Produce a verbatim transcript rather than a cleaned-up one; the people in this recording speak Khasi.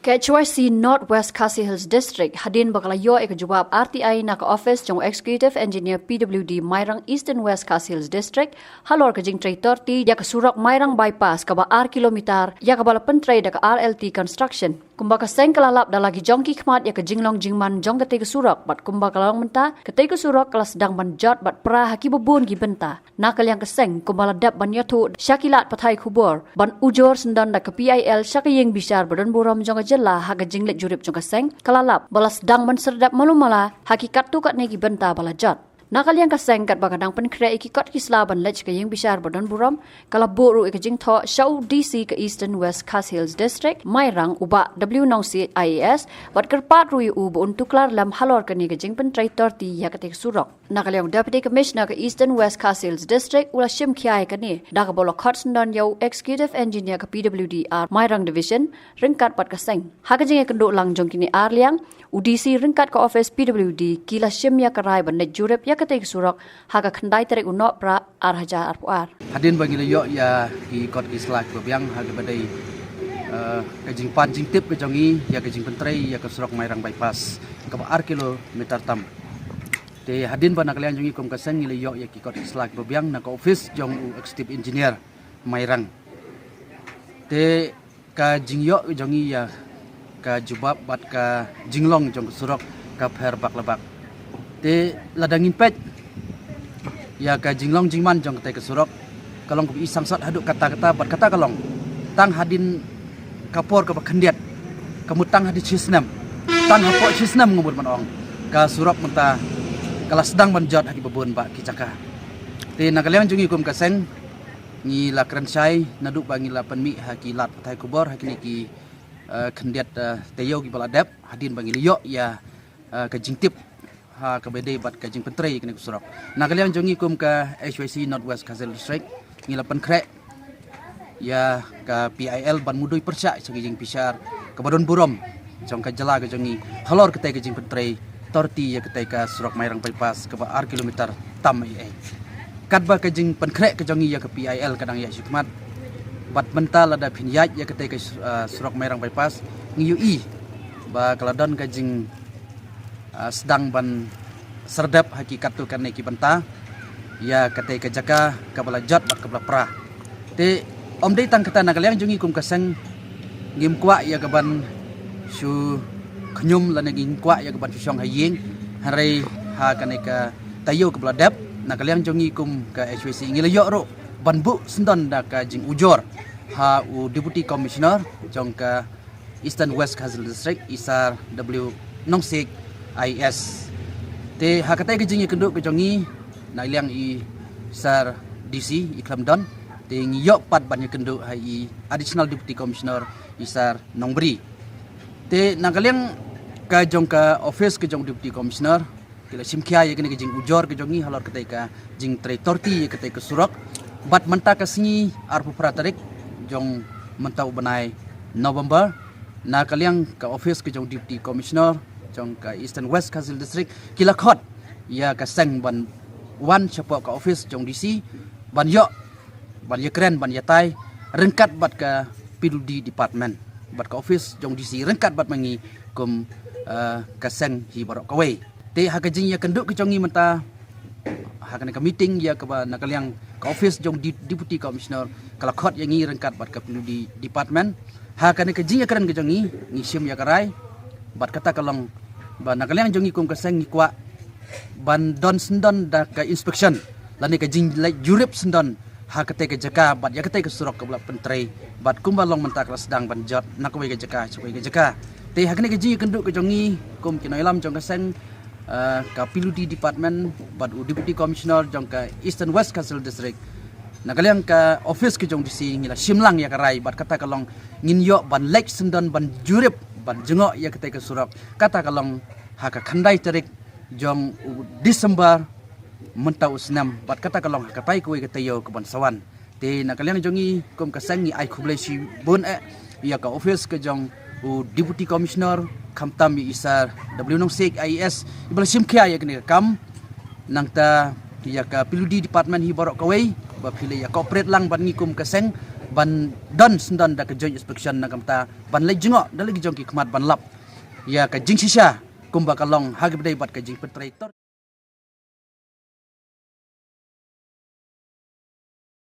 Ka H Y C North West Khasi Hills District, hadien ba ka la ïoh ïa ka jubab R T I na ka office jong Executive Engineer P W D Mairang Eastern West Khasi Hills District, halor ka jingtrei torti ïa ka surok Mairang Bypass kaba ar kilometer, ïa kaba la pyntrei da ka R L T Construction. Kumba ka seng ka la lap da la ki jong ki khmat ïa ka jinglong jingman jong katei ka surok, bad kumba ka long mynta, katei ka surok ka la sdang ban jot bad pra ha kiba bun ki bynta. Na ka liang ka seng, kumba la dep ban ïathuh sha ki lad pathai khubor ban ujor syndon da ka P I L sha ka ïing bishar ba don burom jong ka jylla ha ka jingleit jurip jong ka seng, ka la lap ba la sdang ban serdep malu mala ha ki katto katne ki bynta ba la jot. Na ka liang ka seng, katba ka dang pynkhreh ïa ki kot ki sla ban leit sha ka ïing bishar ba don burom, ka la buh ruh ïa ka jingthoh sha u D C ka Eastern West Khasi Hills District, Mairang, u Bah W Nongsiej I A S, bad kyrpad ruh ïa u ba un tuklar lem halor kane ka jingpyntrei torti ïa katei ka surok. Na ka liang u Deputy Commissioner ka Eastern West Khasi Hills District u la shim khia ïa kane da kaba u la khot syndon ïa u Executive Engineer ka P W D R Mairang Division ryngkat bad ka seng. Ha ka jingïakynduh lang jong kine ar liang, u D C ryngkat ka office P W D ki la shim ïa ka rai ban leit jurip ïa katei ka surok ha ka khyndai tarik u Nohprah ar hajar arphew ar. Hadien ba ngi la ïoh ïa ki kot ki sla kiba biang ha kaba dei, eh, ka jingpan jingtip ka jong ngi ïa ka jingpyntrei ïa ka surok Mairang Bypass kaba ar kilometer tam. Te hadien ba na ka liang jong ngi kum ka seng ngi la ïoh ïa ki kot ki sla kiba biang na ka office jong u Executive Engineer Mairang. Te ka jingïoh jong ngi ïa ka jubab bad ka jinglong jong ka surok ka pher bak la bak. Te lada ngin peit ïa ka jinglong jingman jong katei ka surok, ka long kaba i sangsot haduh katta katta bad kata ka long tang hadien ka por kaba khyndiat, ka mut tang hadien shi snem, tang hapoh shi snem nga mut ban ong, ka surok mynta ka la sdang ban jot ha kiba bun bah ki jaka. Te na ka liang jong ngi kum ka seng ngi la kren shai naduh ba ngi la pynmih ha ki lad pathai khubor ha kine ki, eh, khyndiat, eh, taïew kiba la dep hadien ba ngi la ïoh ïa, eh, ka jingtip ha kaba dei bad ka jingpyntrei ïa kane ka surok. Na ka liang jong ngi kum ka H Y C North West Khasi Hills District ngi la pynkhreh ïa ka P I L ban mudui pyrshah sha ka ïing bishar kaba don burom jong ka jylla ka jong ngi halor katei ka jingpyntrei torti ïa katei ka surok Mairang Bypass kaba ar kilometer tam ei ei. Katba ka jingpynkhreh ka jong ngi ïa ka P I L ka dang ïaid shakhmat, bad mynta lada phin ïaid ïa katei ka, eh, surok Mairang Bypass, ngi ïohi ba ka la don ka jing, ah, sdang ban serdep ha ki katto katne ki bynta ïa katei ka jaka kaba la jot bad kaba la pra. Te ym dei tang kata, na ka liang jong ngi kum ka seng ngim kwah ïa kaban shu khñium lane ngim kwah ïa kaban shu shong ha ïing, hynrei ha kane ka taïew kaba la dep na ka liang jong ngi kum ka H Y C ngi la ïoh ruh ban buh syndon da ka jingujor ha u Deputy Commissioner jong ka Eastern West Khasi Hills District, i Sir W Nongsiej I A S. Te ha katei ka jingïakynduh ka jong ngi na liang i Sir D C i khlem don, te ngi ïoh pat ban ïakynduh ha i Additional Deputy Commissioner, i Sir Nongbri. Te na ka liang ka jong ka office ka jong Deputy Commissioner, ki la shim khia ïa kane ka jingujor ka jong ngi halor katei ka jingtrei torti ïa katei ka surok. Bad mynta ka sngi arphew phra tarik jong mynta u bnai November, na ka liang ka office ka jong Deputy Commissioner jong ka Eastern West Khasi Hills District ki la khot ïa ka seng ban wan shapoh ka office jong D C ban ïoh ban ïakren ban ïatai ryngkat bad ka P W D department bad ka office jong D C ryngkat bad ma ngi kum, eh, ka seng hi baroh kawei. Te ha ka jingïakynduh ka jong ngi mynta ha kane ka meeting ïa kaba na ka liang ka office jong Di-, Deputy Commissioner ka la khot ïa ngi ryngkat bad ka P W D department. Ha kane ka jingïakren ka jong ngi ngi shim ïa ka rai bad kata ka long ba na ka liang jong ngi kum ka seng ngi kwah ban don syndon da ka inspection lane ka jingleit jurip syndon ha katei ka jaka bad ïa katei ka surok kaba la pyntrei bad kumba long mynta ka la sdang ban jot na kawei ka jaka sha kawei ka jaka. Te ha kane ka jingïakynduh ka jong ngi kum ki nongïalam jong ka seng, eh, ka P W D department bad u Deputy Commissioner jong ka Eastern West Khasi Hills District, na ka liang ka office ka jong D C ngi la shim lang ïa ka rai bad kata ka long ngin ïoh ban leit syndon ban jurip ban jngoh ïa katei ka surok, kata ka long ha ka khyndai tarik jong u December mynta u snem bad kata ka long ha katai kawei ka taïew kaban sa wan. Te na ka liang jong ngi kum ka seng ngi ai khublei shibun eh ïa ka office ka jong u Deputy Commissioner khamtam ïa i Sir W Nongsiej I A S iba la shim khia ïa kane ka kam, nangta ïa ka P W D department hi baroh kawei ba phi la ïa cooperate lang bad ngi kum ka seng ban don syndon da ka joint inspection, na ka bynta ban leit jngoh da la ki jong ki khmat ban lap ïa ka jingshisha kumba ka long ha kaba ïadei bad ka jingpyntrei tor.